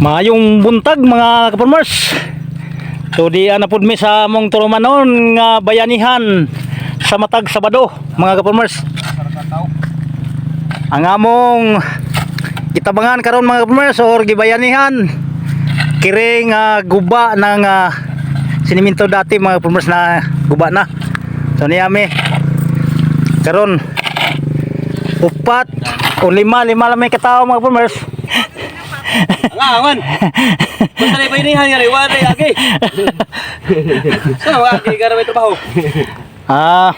Maayong buntag, mga kaparmers. So di na pud mi sa among tulumanon nga bayanihan sa matag Sabado, mga kaparmers. Ang among gitabangan karon, mga kaparmers, or gibayanihan kiri nga guba ng siniminto dati, mga kaparmers, na guba na. So niya mi karon upat o lima, lima lang may katao, mga kaparmers. Nga, man. Basta na ipainihan nga rin, wala rin, agi. So, agi ka na may trabaho. Ah,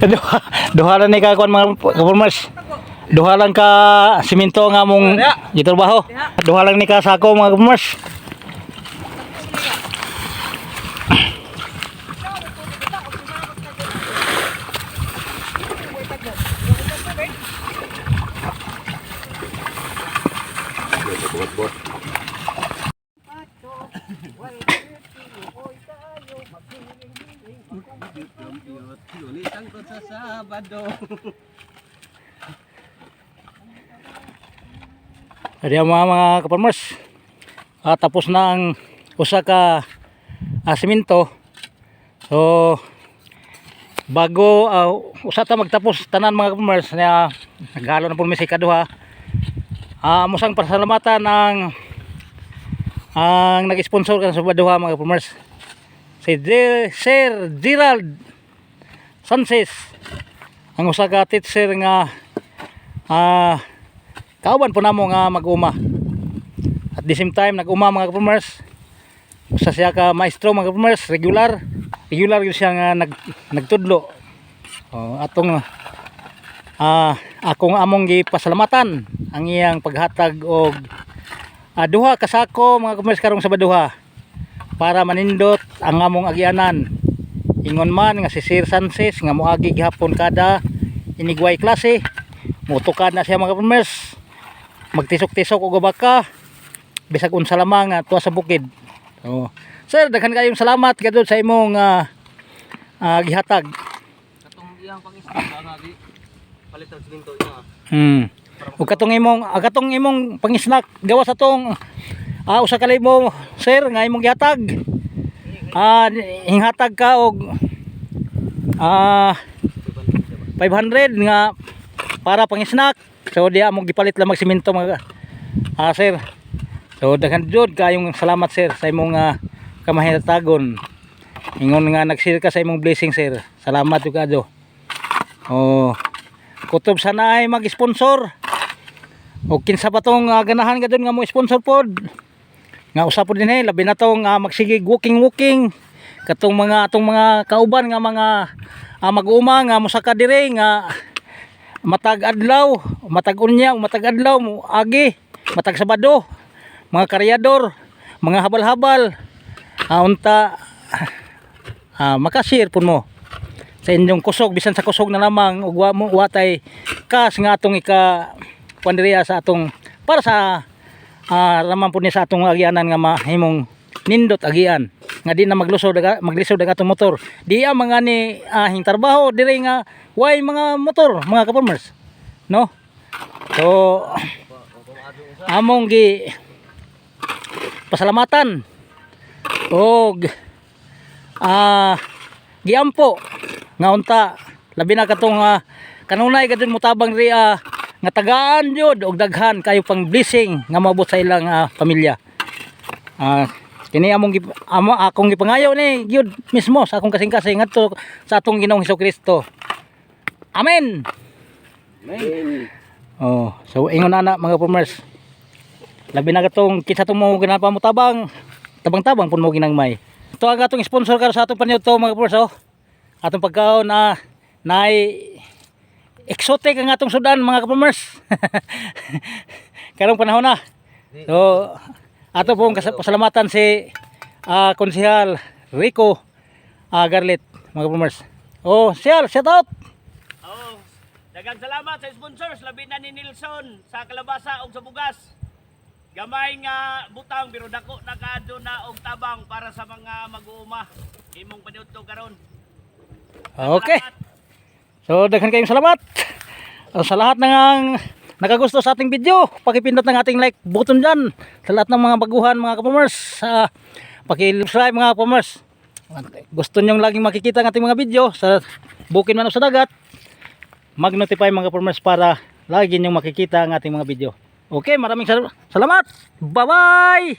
duha, duha lang ni ka kuan, mga kaparmers. Duha lang ka simento nga mong gitrabaho. Duha lang ni ka sako, mga kaparmers. Ulitan ko sa Sabado. Adi ang mga kaparmers. Tapos na ang usa ka simento. So bago usa ta magtapos tanan, mga kaparmers, na naghalo na po mi sa ikaduha. Musang pasalamatan ang nag-sponsor kan sa duha, mga kaparmers. Si Sir Gerald Sanchez, ang usa ka teacher nga kauban po namo nga mag-uma. At the same time nag-uma, mga kaparmers. Usa siya ka maestro, mga kaparmers, regular. Regular yun siya nga nagtudlo. Oh, atong akong among gipasalamatan ang iyang paghatag og duha ka sako, mga kaparmers, karong Sabadoha para manindot ang among agianan. Ingon man nga si Sir Sanchez nga moagi gihapon kada inigway klase, motukad na siya, mga kaparmers, magtisok-tisok og baka bisag unsa lamang nga tuwa sa bukid. So, sir, daghan kayong salamat gadud sa imong gihatag. Katong iyang pang-isip, ang agi. Palit ang siminto niya. Ug katong imong pangisnak gawas atong usa ka libo, sir, nga imong gihatag. Hinghatag ka og 500 nga para pangisnak. So diya mo gipalit lang magsimento, mga sir. So daghan jud kayong salamat, sir, sa imong kamahitagon. Ingon nga nag-share ka sa imong blessing, sir. Salamat jud kayo. Oh. Kutob sana ay mag-sponsor. O kinsa pa tong ganahan ka dun nga mo sponsor pod. Nga usa pod din eh, labi na tong magsigig walking walking katong mga atong mga kauban nga mga mag-uma nga mosaka dire nga matag adlaw, matag unya, matag adlaw mo agi, matag Sabado, mga karyador, mga habal-habal. Unta makashare pud mo sa inyong kusog, bisan sa kusog na lamang, ug wa mo watay kas nga atong ika pandiriya sa atong para sa lamang po ni sa atong agianan nga mahimong nindot agian nga di na maglusod maglisod ang atong motor di ang mga ni ahing trabaho dire nga way mga motor, mga kaparmers, no? So among gi pasalamatan og giampo nga unta labi na katong kanunay kadun motabang ri nga tagaan jud og daghan kayo pang blessing nga maabot sa ilang pamilya. Kini among amo akong gipangayo ni gyud mismo sa akong kasing-kasing ngadto sa atong Ginoong Kristo. Amen. Amen. Oh, so ingon ana, mga farmers. Labi na katong kinsa tong mo ganahan mo tabang, tabang-tabang pun mo ginangmay. Ito ang atong sponsor karon sa atong paniudto, mga farmers, oh. Atong pagkaon na naay exotic ang atong sudan, mga farmers. Karong panahon na. So ato pong pasalamatan si Konsehal Rico Garlet, mga farmers. Oh, Sir, shout out. Oh, daghang salamat sa sponsors, labi na ni Nilsson sa kalabasa ug sa bugas. Gamay nga butang pero dako na kaadto na og tabang para sa mga mag-uuma. Imong paniudto karon. Okay. So daghan kayong salamat sa lahat ng nakagusto sa ating video, pakipindot ng ating like button dyan. Sa lahat ng mga baguhan, mga ka-farmers, paki-subscribe, mga ka-farmers. Gusto nyong laging makikita ang ating mga video sa bukid man o sa dagat, mag-notify, mga ka-farmers, para lagi nyong makikita ang ating mga video. Okay, maraming salamat. Bye-bye!